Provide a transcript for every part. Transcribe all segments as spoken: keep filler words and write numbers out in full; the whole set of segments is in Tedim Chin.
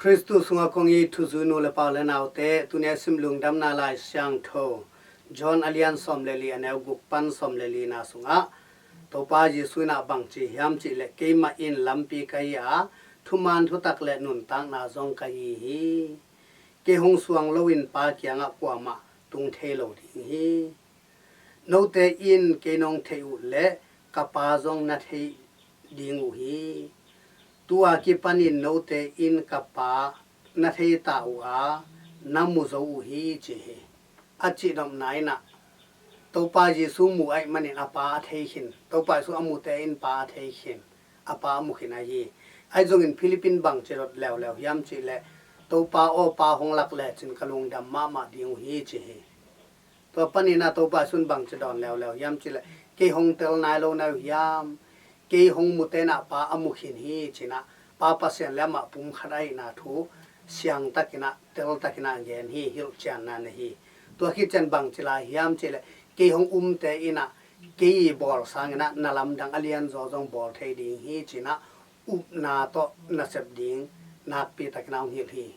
Khristu sungah kong it thuzui nu le pa u le naute, tuni a sim Lungdamna Lai Siangtho John a lian sawm le li, a neu guk pan sawm le lina sungah Topa Jesuh in ah bang ci hiam cih leh, "Keimah in lampi ka hi a, thuman thutak le nuntakna zong ka hi hi. Kei hong suang loin Pa kiangah kuamah tung thei lo ding hi. Note in kei nong theih uh leh ka Pa zong na thei ding uh hi. Tua kipanin note in ka Pa na thei ta uh a, na mu zo uh hi," ci hi. A cihnopna in ah Topa Jesuh mu ahih manin a Pa a thei khin, Topa Jesuh a mute in Pa a thei khin, a Pa a mu khin ahi hi. Ahi zongin Philip in bang ci dot leuleu hiam cih leh, "Topa aw, Pa hong lak lecin ka lungdam mahmah ding uh hi," ci hi. Tua panin ah Topa Jesuh in bang ci dawn leuleu hiam cih leh, "Kei hong tel nai lo na hi uh hiam? Kei hong mute in ah Pa a mu khin hi," ci-in ah Pa Pasian le amah pumkhat ahihna thu siangtakin ah, teltakin ah gen hi, hilhcianna nei hi. Tua khit ciang bang ci lai hiam cih leh, "Kei hong umte in ah kei i bawl sangin ah na lamdang a lianzaw zong bawl thei ding hi," ci-in ah upna tawh nasep ding nakpitakin ah hong hilh hi.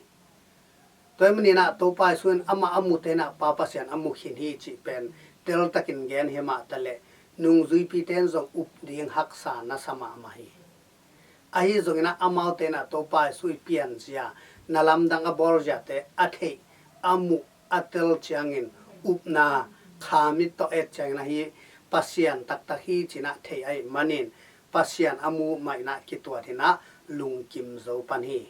Tua ahih manin ah Topa Jesuh in amah a mute in ah Pa Pasian a mu khin hi cih pen teltakin gen hi mah taleh, nungzuipite in zong up ding haksa na sa mahmah hi. Ahi zongin ah amaute in ah Topa Jesuh i pianzia, na lamdang a bawlziate a theih, a muh, a tel ciangin upna kha mit tawh et ciangin, "Ahi, Pasian taktak hi," ci-in ah thei ahih manin Pasian a mu mah in ah kituat in ah lungkim zo pan hi.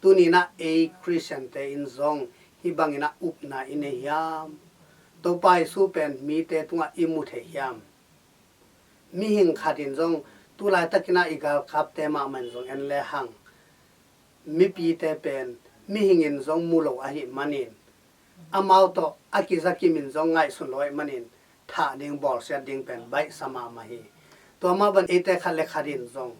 Tuni in ah ei Khristiante in zong hih bangin ah upna i nei hiam? Topa Jesuh pen mite tungah i mu thei hiam? Mihing khat in zong, tu laitakin ah i galkapte mahmah in zong en lehang, mipite pen mihing in zong mu lo ahih manin, amau tawh a kizakimin zong ngaihsun lo ahih manin, thah ding, bawlsiat ding pen baihsa mahmah hi. Tua mah bang eite khat le khat in zong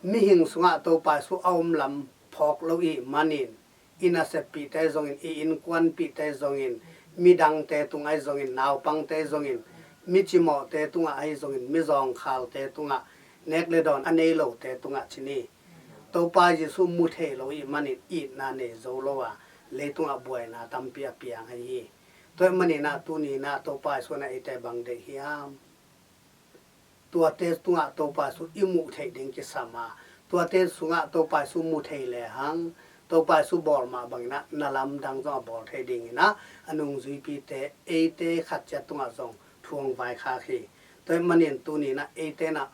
mihing sungah Topa Jesuh a om lam phawk lo i hih manin, i naseppihte zongin, i innkuanpihte zongin, midangte tungah ahi zongin, naupangte zongin, mi cimawhte tungah ahi zongin, mi zawngkhalte tungah, nek le dawn a nei lote tungah ci ni, Topa Jesuh mu thei lo i hih manin itna nei zo lo a, leitungah buaina tampi a piang ahi hi. Tua ahih manin ah tuni in ah Topa Jesuh in ah eite bang deih hiam? Tuate tungah Topa Jesuh i muh theih ding kisam a, tuate sungah Topa Jesuh mu thei lehang, Topa Jesuh bawl mah bangin ah na lamdang zong a bawl thei dingin ah a nungzuipite, eite khat ciat tungah zong thu hong vaikhak hi. Tua ahih manin tuni in ah eite in ah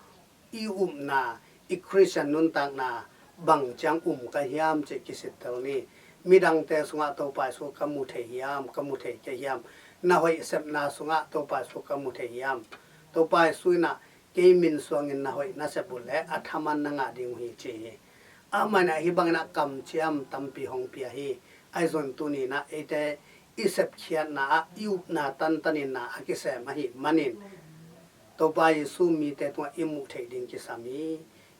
i upna, i Khristian nuntakna bang ciang um ka hiam cih kisittel ni. Midangte sungah Topa Jesuh ka mu thei hiam, ka mu thei kei hiam? Na hoih sepna sungah Topa Jesuh ka mu thei hiam? Topa Jesuh in ah kei min suangin na hoih na sep uh leh a thaman na ngah ding uh hi, ci hi. Amah in ah hih bangin ah kamciam tampi hong pia hi. Ahi zongin tuni in ah eite i sepkhiatna ah i upna tantanin na a kisem ahih manin, Topa Jesuh mite tungah i muh theih ding kisam hi.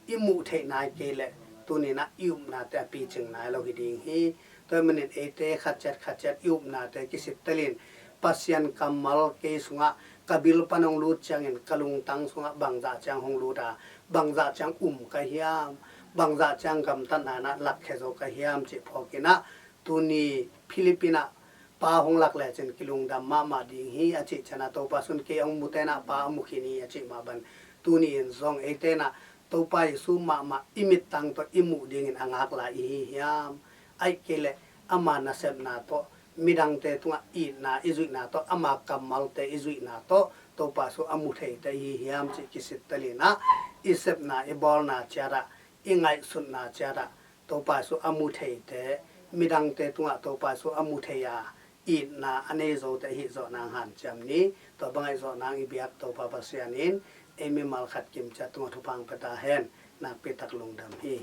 I muh theih nai kei leh tuni in ah i upnate a picing nai lo hi ding hi. Tua ahih manin eite khat ciat khat ciat i upnate kisittelin, Pasian kammal kei sungah ka bil pan hong lut ciangin ka lungtang sungah bangzah ciang hong lut a, bangzah ciang um ka hiam, bangzah ciang gamtatna in ah lakkhia zo ka hiam cih phawkin ah, tuni Philip in ah, "Pa hong lak lecin kilungdam mahmah ding hi," a cih ciangin ah Topa Jesuh in, "Kei hong mute in ah Pa a mu khin hi," a cih mah bang, tuni in zong eite in ah Topa Jesuh mahmah i mittang tawh i muh dingin a ngak lai i hi hiam? Ahih kei leh ama nasepna tawh, midangte tungah itna i zuihna tawh, ama kammalte i zuihna tawh Topa Jesuh a mu theite i hi hiam cih kisittelin ah, i sepna, i bawlna ciat ah, i ngaihsutna ciat ah Topa Jesuh a mu theite, midangte tungah Topa Jesuh a mu thei a, itna a nei zote i hih zawh nang hanciam ni. Tua bang a i hih zawh nang i biak Topa Pasian in ei mimal khat kimciat tungah thupha hong pia ta hen. Nakpi tak lungdam hi.